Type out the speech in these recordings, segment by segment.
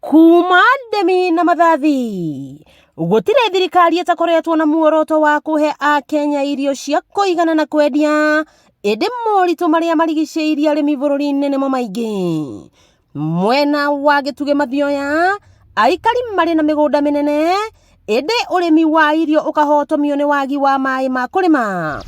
Kuma ndemi na mathathi gũtirĩ thirikari ĩtakoretwo na muoroto wa kũhe akenya irio cia kũigana na kwendia, ĩndĩ moritũ marĩa marigicĩirie arĩmi bũrũri-inĩ nĩmo maingĩ. Mwena wa Gĩtugĩ Mathioya, aikari marĩ na mĩgũnda mĩnene, ĩndĩ ũrĩmi wa irio ũkahotomio nĩ wagi wa maĩ ma kũrĩma.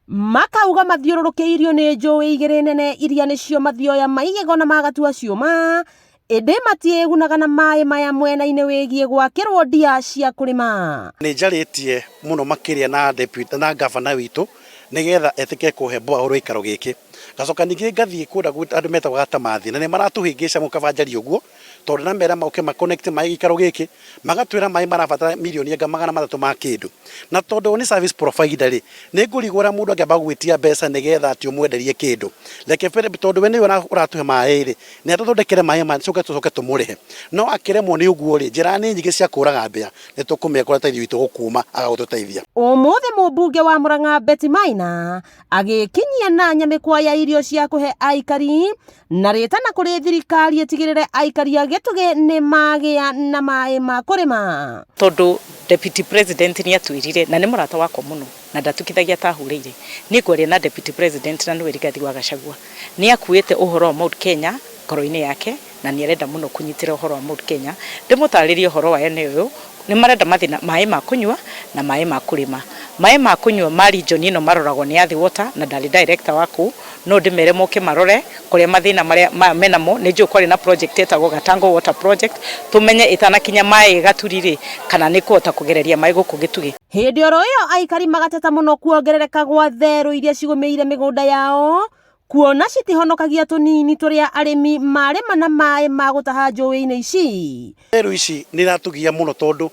Makauga mathiũrũrũkĩirio nĩ njũĩ igĩrĩ nene iria nĩcio mathioya ma igego na magatua ciũma, ĩndĩ matiĩgunaga na maĩ maya mwena-inĩ wĩgiĩ gwakĩrwo ndia cia kũrĩma. Nĩ njarĩtie mũno makĩria na deputy na gavana witũ nĩgetha etĩkĩre kũhe borehole gĩikaro gĩkĩ. Ngacoka ningĩ ngathiĩ kũrĩa andũ metagwo Gatamathi na nĩ maratũhĩngĩca mũno kaba njarie ũguo tondũ ndĩramera moke ma connect maĩ gĩikaro gĩkĩ magatwĩra maĩ marabatara mirioni anga 300 ma kĩndũ. Na tondũ o nĩ service provider rĩ, nĩ ngũrigwo ũrĩa mũndũ angĩamba gwĩtia mbeca nĩgetha atĩ ũmwenderie kĩndũ. Reke tondũ we nĩwe ũratũhe maĩ rĩ, nĩ atũthondekere maĩ maya tũcoke tũcoke tũmũrĩhe. No akĩremwo nĩ ũguo rĩ, njĩra nĩ nyingĩ cia kũraga mbĩa, nĩ tũkũmenya kũrĩa ũteithio witũ ũkuma aga gũtũteithia. Ũmũthĩ mũmbunge wa Murang'a Betty Maina agĩkinyia na nyamĩkwa ya irio cia kũhe aikari na rĩtana kũrĩ thirikari ĩtigĩrĩre aikari a Gĩtugĩ nĩ magĩa na maĩ ma kũrĩma. Tondũ Deputy President nĩ atwĩrire, na nĩ mũrata wakwa mũno, na ndatukithagia ta ahũrĩire, niĩ ngwaria na Deputy President na nĩwe Rigathi wa Gachagua, nĩ akuĩte ũhoro wa Mount Kenya ngoro-inĩ yake na nĩ arenda mũno kũnyitĩra ũhoro wa Mount Kenya. Ndĩmũtarĩrie ũhoro wa eneo ũyũ, nĩ marenda mathiĩ na maĩ ma kũnyua na maĩ ma kũrĩma. Maĩ ma kũnyua ma region ĩno maroragwo nĩ Athi Water na ndarĩ director wa kũu, no ndĩmere moke marore kũrĩa mathĩna marĩa menamo. Nĩ njũĩ kwarĩ na project ĩtagwo Gatango Water Project, tũmenye ĩtanakinya maĩ Gaturi rĩ, kana nĩ ĩkũhota kũgereria maĩ gũkũ Gĩtugĩ. Hĩndĩ oro ĩyo aikari magateta mũno kuongerereka gwa therũ iria cigũmĩire mĩgũnda yao, kuona citihonokagia tũnini tũrĩa arĩmi marĩma na maĩ ma gũtaha njũĩ-inĩ ici. Therũ ici nĩ iratũgia mũno tondũ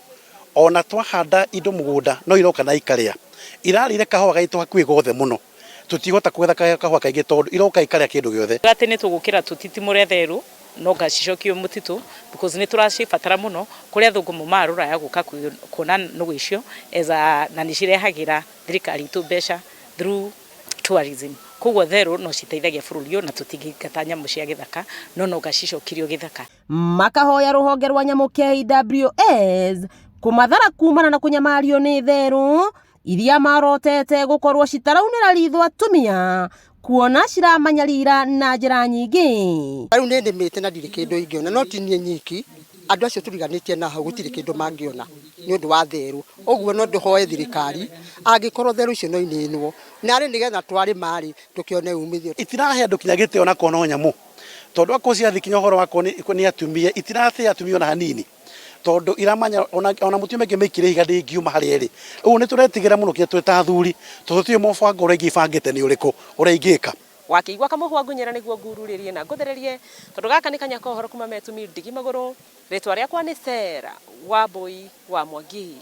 ona twahanda indo mũgũnda no iroka na ikarĩa. Irarĩire kahũa gaitũ hakuhĩ gothe mũno. Tũtingĩhota kũgetha kahũa kaingĩ tondũ iroka ikarĩa kĩndũ gĩothe. Atĩ nĩ tũgũkĩra tũtitimũre therũ no ngacicokio mũtitũ because nĩ tũracibatara mũno. Kũrĩ athũngũ maumaga rũraya gũka kuona nũgũ icio as a, na nĩ cirehagĩra thirikari itũ mbeca through tourism. Koguo therũ no citeithagia bũrũri ũyũ na tũtingĩingata nyamũ cia gĩthaka no no ngacicokirio gĩthaka. Makahoya rũhonge rwa nyamũ KWS kũmathara kumana na kũnyamario nĩ therũ iria marotete gũkorwo citaraunĩra ritho atumia kuona ciramanyarira na njĩra nyingĩ. Rĩu nĩ nĩmĩte na ndirĩ kĩndũ ingĩona, no ti niĩ nyiki, andũ acio tũriganĩtie na hau gũtirĩ kĩndũ mangĩona nĩ ũndũ wa therũ. Ũguo no ndĩhoe thirikari angĩkorwo therũ icio no ininwo, narĩ nĩgetha twarĩma rĩ tũkĩone umithio. Itirahe andũ kinya gĩtĩo na kuona nyamũ, tondũ akorwo cirathiĩ kinya ũhoro wa kuona nĩ atumia, itiratĩa atumia ona hanini, tondũ iramanya ona mũtumia angĩmĩikĩria ihiga ndĩngiuma harĩa ĩrĩ. Ũguo nĩ tũretigĩra mũno kinya twĩ ta athuri, tondũ tũtiũĩ mũbango ũrĩa ingĩ ibangĩte nĩ ũrĩkũ ũrĩa ingĩka. Wakĩigua kamũhwa ngunyĩra nĩguo ngururĩrie na ngũthererie, tondũ gaka nĩ kanya ka ũhoro kuma Metumi Ndigi Magũrũ. Rĩtwa rĩakwa nĩ Sarah Wambui wa Mwangi.